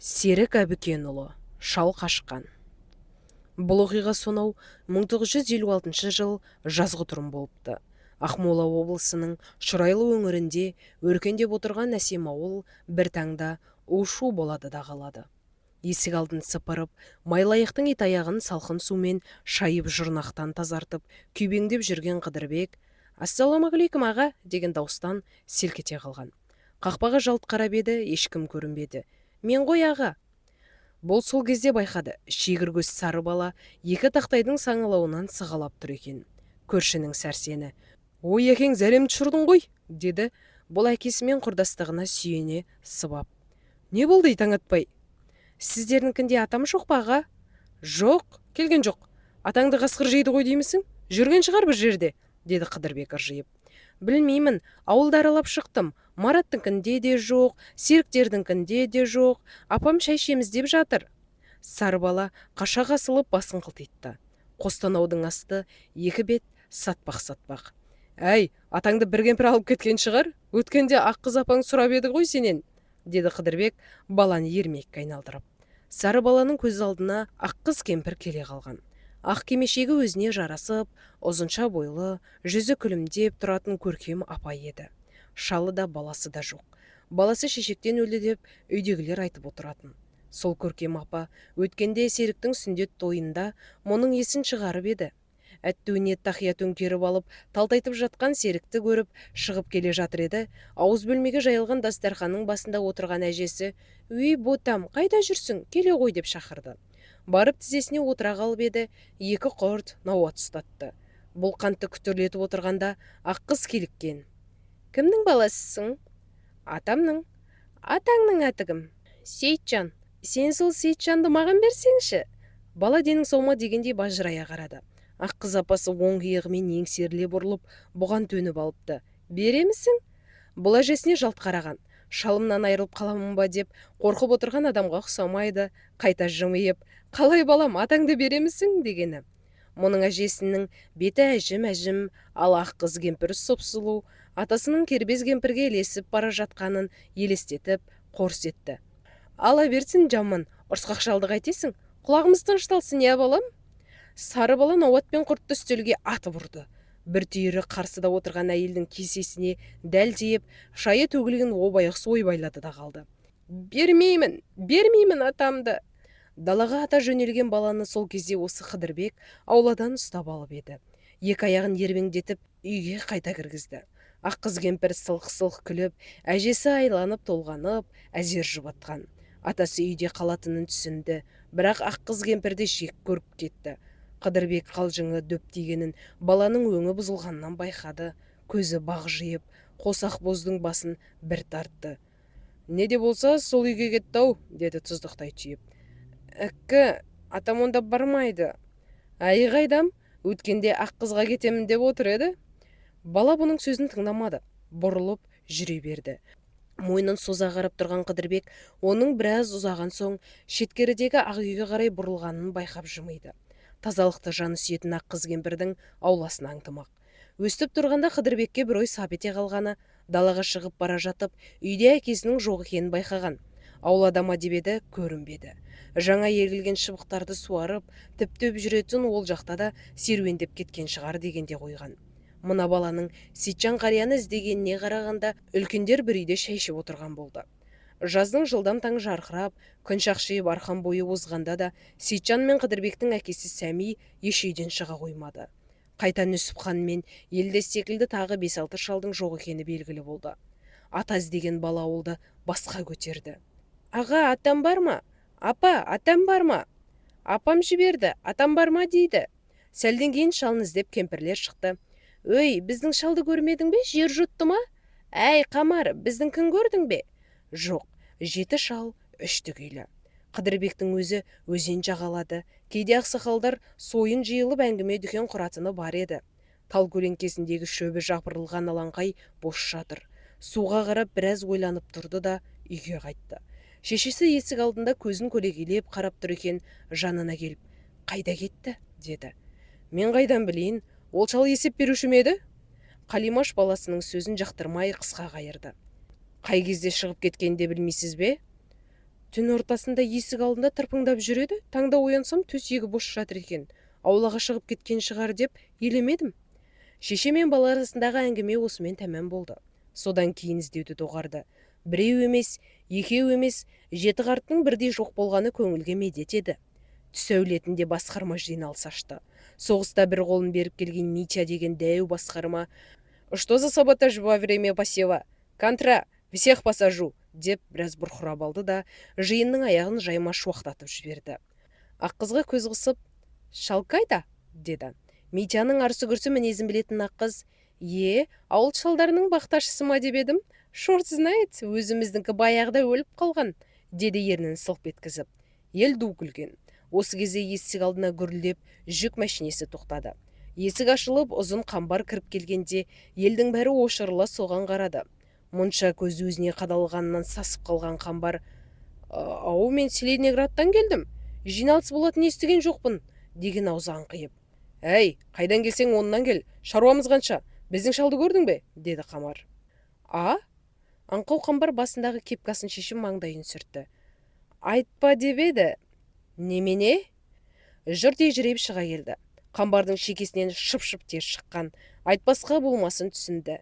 Серік Әбікенұлы, «Шал қашқан». Бұл оқиға сонау 1956 жыл жазғытұрым болыпты. Ақмола облысының Шұрайлы өңірінде өркендеп отырған әсем ауыл бір таңда у-шу болады да қалады. Есік алдын сыпырып, майлыаяқтың итаяғын салқын сумен шайып, жұрнақтан тазартып, күйбеңдеп жүрген Қыдырбек «Ассалаумағалейкум, аға!» деген дауыстан селк ете қалған. Қақпаға жалт қарап еді, ешкім көрінбеді. «Мен ғой, аға!» Бұл сол кезде байқады, шегір көз сары бала екі тақтайдың саңылауынан сығалап тұр екен. Көршінің Сәрсені. «Ой, әкең, зәремді ұшырдың ғой!» – деді бұл әкесімен құрдастығына сүйене сыбап. «Не болды, таң атпай?» «Сіздердікінде атам жоқ па, аға?» «Жоқ, келген жоқ. Атаңды қасқыр жейді ғой деймісің? Жүрген шығар бір жерде», – деді Қыдырбек ыржиып. «Білмеймін, ауылды аралап шықтым. Мараттікінде де жоқ, Серіктердікінде де жоқ. Апам шай ішеміз деп жатыр». Сары бала қаша қасылып басын қылтитты. Қостанаудың асты екі бет сатпақ-сатпақ. «Әй, атаңды бір кемпір алып кеткен шығар. Өткенде Аққыз апаң сұрап еді ғой сенен», – деді Қыдырбек баланы ермекке айналдырып. Сары баланың көз алдына Аққыз кемпір келе қалған. Ақ кимешегі өзіне жарасып, ұзынша бойлы, жүзі күлімдеп тұратын көркем апай еді. Шалы да, баласы да жоқ. Баласы шешектен өлді деп үйдегілер айтып отыратын. Сол көркем апа өткенде Серіктің сүндет тойында мұның есін шығарып еді. Әттеуіне тақия төңкеріп алып, талтайтып жатқан Серікті көріп, шығып келе жатыр еді, ауыз бөлмеге жайылған дастарханның басында отырған әжесі: «Өй, ботам, қайда жүрсің? Келе ғой», – деп шақырды. Барып тізесіне отыра қалып еді, екі құрт науат ұстатты. Бұл қантты күтірлетіп отырғанда Аққыз киліккен. «Кімнің баласысың?» «Атамның». «Атаңның аты кім?» «Сейітжан». «Сен сол Сейітжанды маған берсеңші». Бала денің сау ма дегендей бажырая қарады. Аққыз апасы оң иығымен еңсеріле бұрылып, бұған төніп алыпты. «Беремісің?» Бұл әжесіне жалт қараған. Шалымнан айырылып қаламын ба деп қорқып отырған адамға ұқсамайды. Қайта жымиып: «Қалай, балам, атаңды беремісің?» – дегені. Мұның әжесінің беті әжім-әжім, ал Аққыз кемпір сұп-сұлу. Атасының кербез кемпірге ілесіп бара жатқанын елестетіп, қорс етті. «Ала берсін, жаман ұрысқақ шалды қайтесің? Құлағымыз тынышталсын, иә, балам?» Сары бала науат пен құртты үстелге атып ұрды. Бір түйірі қарсыда отырған әйелдің кесесіне дәл тиіп, шайы төгілген обаяқ ойбайлады да қалды: «Бермеймін, бермеймін атамды!» Далаға ата жөнелген баланы сол кезде осы Қыдырбек ауладан ұстап алып еді, екі аяғын ербеңдетіп, үйге қайта кіргізді. Аққыз кемпір сылқ-сылқ күліп, әжесі айланып толғанып әзер жұбатқан. Атасы үйде қалатынын түсінді, бірақ Аққыз кемпірді жек көріп кетті. Қыдырбек қалжыңы дөп тигенін баланың өңі бұзылғаннан байқады. Көзі бағжиып, қос ақбоздың басын бір тартты. «Не де болса, сол үйге кетті-ау», – деді тұздықтай түйіп. «Әккі, атам онда бармайды». «Әй, қайдам, өткенде Аққызға кетемін деп отыр еді». Бала бұның сөзін тыңдамады, бұрылып жүре берді. Мойнын соза қарап тұрған Қыдырбек оның біраз ұзаған соң шеткерідегі ақ үйге қарай бұрылғанын байқап жымиды. Тазалықты жаны сүйетін Аққыз кемпірдің ауласын аңдымақ. Өстіп тұрғанда Қыдырбекке бір ой сап ете қалғаны: далаға шығып бара жатып, үйде әкесінің жоқ екенін байқаған. Аулада ма деп еді, көрінбеді. Жаңа егілген шыбықтарды суарып, тіптеп жүретін ол жақта да серуендеп кеткен шығар дегенде қойған. Мына баланың Сейтжан қарияны іздегеніне қарағанда, үлкендер бір үйде шай ішіп отырған болды. Жаздың жылдам таңы жарқырап, күн шақшиып арқан бойы озғанда да Сейтжан мен Қыдырбектің әкесі Сәми еш үйден шыға қоймады. Қайта Нүсіпхан мен Елдес секілді тағы бес-алты шалдың жоқ екені белгілі болды. Ата іздеген бала ауылды басқа көтерді. «Аға, атам бар ма? Апа, атам бар ма? Апам жіберді, атам бар ма дейді». Сәлден кейін шалын іздеп кемпірлер шықты. «Өй, біздің шалды көрмедің бе? Жер жұтты ма? Әй, Қамар, біздің кім көрдің бе?» Жоқ, жеті шал үшті күйлі. Қыдырбектің өзі өзен жағалады. Кейде ақсақалдар сойын жиылып, әңгіме дүкен құратыны бар еді. Тал көлеңкесіндегі шөбі жапырылған алаңқай бос жатыр. Суға қарап біраз ойланып тұрды да үйге қайтты. Шешесі есік алдында көзін көлегейлеп қарап тұр екен. Жанына келіп: «Қайда кетті?» – деді. «Мен қайдан білейін? Ол шал есеп беруші ме еді?» Қалимаш баласының сөзін жақтырмай қысқа қайырды. «Қай кезде шығып кеткенін де білмейсіз бе?» Түн ортасында есік алдында тырпыңдап жүреді, таңда оянсам төсегі бос жатыр екен. Аулаға шығып кеткен шығар деп елемедім. Шеше мен бала арасындағы әңгіме осымен тәмам болды. Содан кейін іздеуді доғарды. Біреу емес, екеу емес, жеті қарттың бірдей жоқ болғаны көңілге медет еді. Түс әулетінде басқарма жиналыс ашты. Соғыста бір қолын беріп келген Митя деген дәу басқарма: «Что за саботаж во время посева? Контра, всех посажу!» – деп біраз бұрқырап алды да, жиынның аяғын жайма шуақтатып жіберді. Аққызға көз қысып: «Шал қайда?» – деді. Митяның арсы-күрсі мінезін білетін Аққыз: «Е, ауыл шалдарының бақташысы ма деп едім, шорт знает, өзіміздікі баяғыда өліп қалған», – деді ернін сылп еткізіп. Ел ду күлген. Осы кезде есік алдына гүрілдеп жүк мәшинесі тоқтады. Есік ашылып, ұзын Қамбар кіріп келгенде, елдің бәрі ошарыла соған қарады. Мұнша көз өзіне қадалғанынан сасып қалған Қамбар: «Ау, мен Целиноградтан келдім, жиналыс болатынын естіген жоқпын», – деген аузы аңқиып. «Әй, қайдан келсең, оннан кел, шаруамыз қанша? Біздің шалды көрдің бе?» – деді Қамар. «А?» Аңқау Қамбар басындағы кепкасын шешіп, маңдайын сүртті. «Айтпа деп еді немене?» Жұрт ежірейіп шыға келді. Қамбардың шекесінен шып-шып тер шыққан. Айтпасқа болмасын түсінді.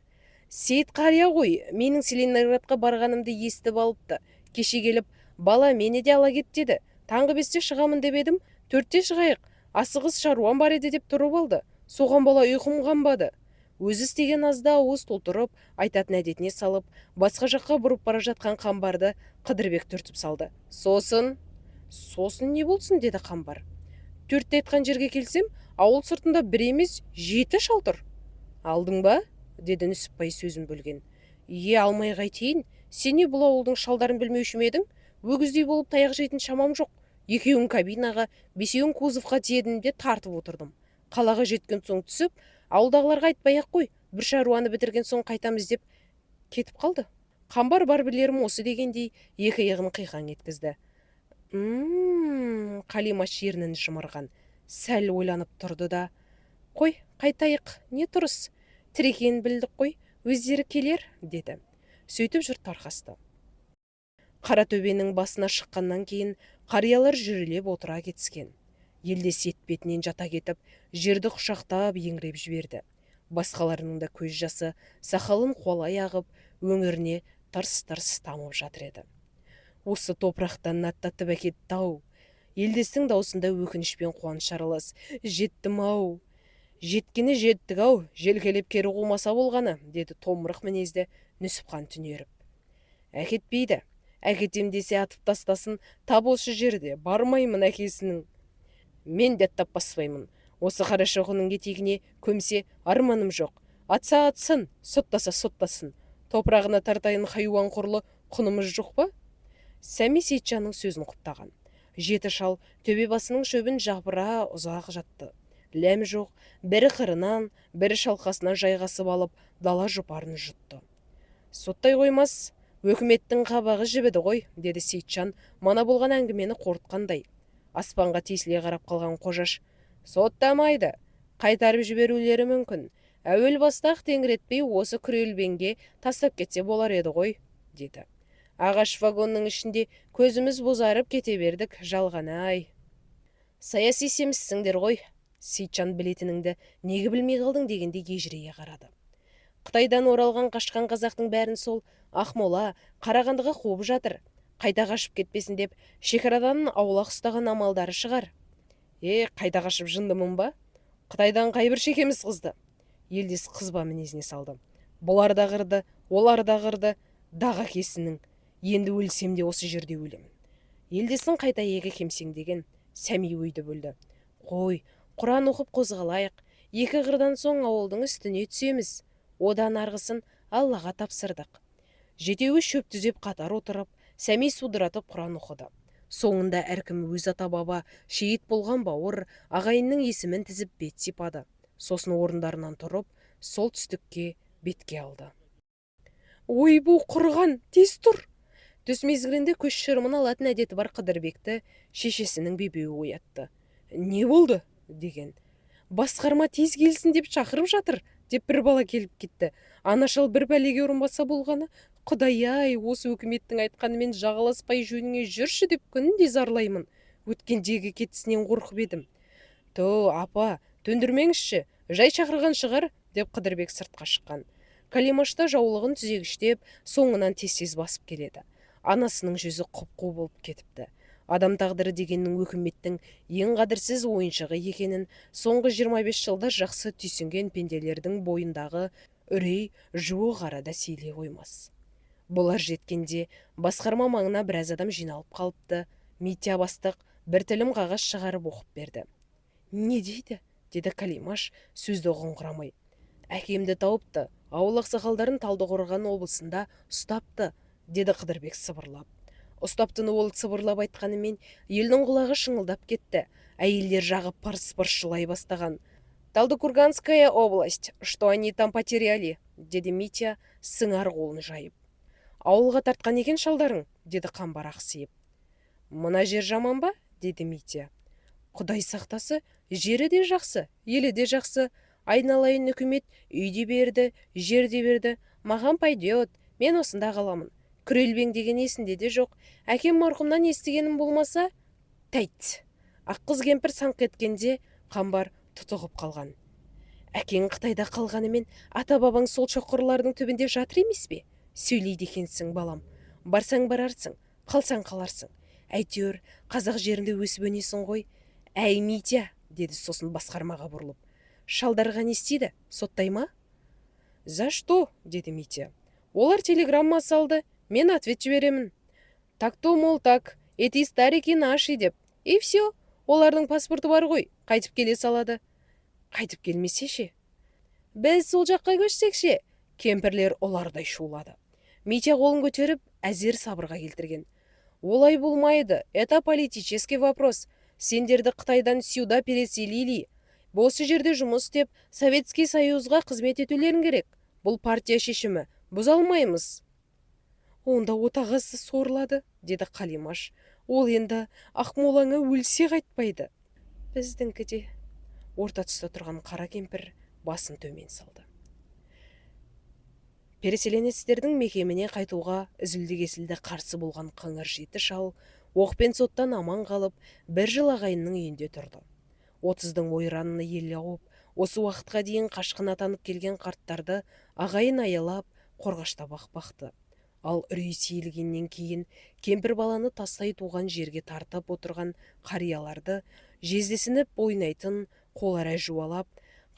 «Сейіт қария ғой, менің Целиноградқа барғанымды естіп алыпты. Кеше келіп, бала, мені де ала кет деді. Таңғы 5-те шығамын деп едім, 4-те шығайық, асығыс шаруам бар еді деп тұрып алды. Соған бала ұйқым қанбады». Өзі істеген азды ауыз толтырып айтатын әдетіне салып, басқа жаққа бұрып бара жатқан Қамбарды Қыдырбек түртіп салды: «Сосын?» «Сосын не болсын?» – деді Қамбар. «4-те айтқан жерге келсем, ауыл сыртында бір емес, жеті шал тұр». «Алдың ба?» – деді Нүсіпбай сөзін бөлген. «Е, алмай қайтейін? Сен не, бұл ауылдың шалдарын білмеуші ме едің? Өгіздей болып таяқ жейтін шамам жоқ. Екеуін кабинаға, бесеуін кузовқа тиедім де тартып отырдым. Қалаға жеткен соң түсіп, ауылдағыларға айтпай-ақ қой, бір шаруаны бітірген соң қайтамыз деп кетіп қалды». Қамбар бар білерім осы дегендей екі иығын қиқаң еткізді. М, Қалимаш ернін жымырған. Сәл ойланып тұрды да: «Қой, қайтайық, не тұрыс? Тірі екенін білдік қой, өздері келер», – деді. Сөйтіп жұрт тарқасты. Қаратөбенің басына шыққаннан кейін қариялар жүрелеп отыра кетіскен. Елдес етпетінен жата кетіп, жерді құшақтап еңіреп жіберді. Басқаларының да көз жасы сақалын қуалай ағып, өңіріне тырс-тырс тамып жатыр еді. «Осы топырақтан аттатып әкетті-ау!» Елдестің даусында өкініш пен қуаныш аралас. «Жеттім-ау, жеткені жеттік-ау, желкелеп кері қумаса болғаны», – деді томырық мінезді Нүсіпхан түнеріп. «Әкетпейді. Әкетем десе, атып тастасын тап осы жерде. Бармаймын әкесінің. Мен де аттап баспаймын. Осы Қарашоқының етегіне көмсе, арманым жоқ. Атса атсын, соттаса соттасын. Топырағына тартайын, хайуан құрлы, құнымыз жоқ па?» Сәми Сейтжанның сөзін құптаған. Жеті шал төбе басының шөбін жапыра ұзақ жатты. Ләм жоқ. Бірі қырынан, бірі шалқасынан жайғасып алып, дала жұпарын жұтты. «Соттай қоймас, өкіметтің қабағы жібіді ғой», – деді Сейтжан мана болған әңгімені қорытқандай. Аспанға тесіле қарап қалған Қожаш: «Соттамайды, қайтарып жіберулері мүмкін. Әуел баста-ақ теңіретпей осы күрелбенге тастап кетсе болар еді ғой», – деді. «Ағаш вагонның ішінде көзіміз бозарып кете бердік, жалған-ай». «Саяси семізсіңдер ғой». Сейтжан білетініңді неге білмей қалдың дегендей ежірейе қарады. «Қытайдан оралған қашқан қазақтың бәрін сол Ақмола, Қарағандыға қуып жатыр. Қайта қашып кетпесін деп шекарадан аулақ ұстаған амалдары шығар». «Е, қайта қашып жындымын ба? Қытайдан қайбір шекеміз қызды?» Елдес қызба мінезіне салды. «Бұлар да қырды, олар да қырды, дағы әкесінің. Енді өлсем де осы жерде өлемін». Елдестің қайта иегі кемсеңдеген. Сәми ойды бөлді: «Қой, құран оқып қозғалайық. Екі қырдан соң ауылдың үстіне түсеміз. Одан арғысын Аллаға тапсырдық». Жетеуі шөп түзеп қатар отырып, Сәми судыратып құран оқыды. Соңында әркім өз ата-баба, шейіт болған бауыр, ағайынның есімін тізіп, бет сипады. Сосын орындарынан тұрып, солтүстікке бетке алды. «Ойбу, құрған, тез тұр!» Түс мезгілінде көз шырымын алатын әдеті бар Қыдырбекті шешесінің бебеуі оятты. «Не болды?» – деген. «Басқарма тез келсін деп шақырып жатыр деп бір бала келіп кетті. Ана шал бір пәлеге ұрынбаса болғаны, Құдай-ай, осы өкіметтің айтқанымен жағаласпай жөніңе жүрші деп күнде зарлаймын. Өткендегі кетісінен қорқып едім. Тө, апа, төндірмеңізші, жай шақырған шығар, деп Қыдырбек сыртқа шыққан. Калимаш та жаулығын түзегіштеп, соңынан тез-тез басып келеді. Анасының жүзі құп-қу болып кетіпті. Адам тағдыры дегеннің өкіметтің ең қадірсіз ойыншығы екенін соңғы 25 жылда жақсы түйсінген пенделердің бойындағы үрей жуық арада сейіле қоймас. Бұлар жеткенде басқарма маңына біраз адам жиналып қалыпты. Митя бастық бір тілім қағаз шығарып оқып берді. Не дейді? Деді Калимаш сөзді ұғыңқырамай. Әкемді тауыпты, ауыл ақсақалдарын Талдықорған облысында ұстапты, деді Қыдырбек сыбырлап. Ұстаптыны ол сыбырлап айтқанымен, елдің құлағы шыңылдап кетті. Әйелдер жағы пырс-пырс жылай бастаған. «Талдыкурганская область, что они там потеряли?» – деді Митя сыңар қолын жайып. «Ауылға тартқан екен шалдарың», – деді Қамбар ақсиып. «Мына жер жаман ба?» – деді Митя. «Құдай сақтасы, жері де жақсы, елі де жақсы. Айналайын үкімет үй де берді, жер де берді. Маған пойдет, мен осында қаламын. Күрелбең деген есімде де жоқ. Әкем марқұмнан естігенім болмаса, тәйт». Аққыз кемпір саңқ еткенде Қамбар тұтығып қалған. Әкең Қытайда қалғанымен, ата-бабаң сол шоқырлардың түбінде жатыр емес пе? Сөйлейді екенсің, балам. Барсаң барарсың, қалсаң қаларсың. Әйтеуір қазақ жерінде өсіп өнесің ғой. Әй, Митя, деді сосын басқармаға бұрылып. Шалдарға не істейді, соттай ма? За что? Деді Митя. Олар телеграмма салды, мен ответ жіберемін. Так то, мол, так, эти старики наши деп. И все, олардың паспорты бар ғой, қайтып келе салады. Қайтып келмесе ше? Біз сол жаққа көшсек ше? Кемпірлер ұлардай шулады. Митя қолын көтеріп, әзер сабырға келтірген. Олай болмайды, это политический вопрос. Сендерді Қытайдан сюда переселили. Осы жерде жұмыс істеп, Советский Союзға қызмет етулерің керек. Бұл партия шешімі, бұза алмаймыз. Онда отағасы сорлады, деді Қалимаш. Ол енді Ақмолаңа өлсе қайтпайды. Біздіңкі де. Орта тұста тұрған қара кемпір басын төмен салды. Переселенецтердің мекеніне қайтуға үзілді-кесілді қарсы болған қыңыр жеті шал оқпен соттан аман қалып, бір жыл ағайынның үйінде тұрды. 30-дың ойранына ел ауып, осы уақытқа дейін қашқын атанып келген қарттарды ағайын аялап, қорғаштап бақты. Ал үрей сейілгеннен кейін кемпір баланы тастай туған жерге тартып отырған қарияларды жездесініп ойнайтын қолара жуалап,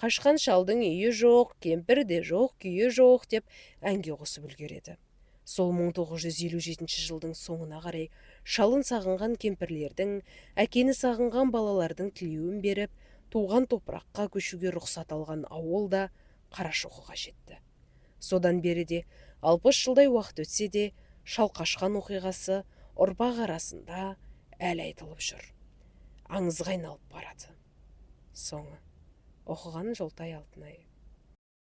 қашқан шалдың үйі жоқ, кемпір де жоқ, күйі жоқ деп әнге қосып үлгереді. Сол 1957 жылдың соңына қарай шалын сағынған кемпірлердің, әкені сағынған балалардың тілеуін беріп, туған топыраққа көшуге рұқсат алған ауыл да Қарашоқыға жетті. Содан бері де 60 жылдай уақыт өтсе де, шал қашқан оқиғасы ұрпақ арасында әлі айтылып жүр. Аңызға айналып барады. Соңы. Оқыған Жолтай Алтынай.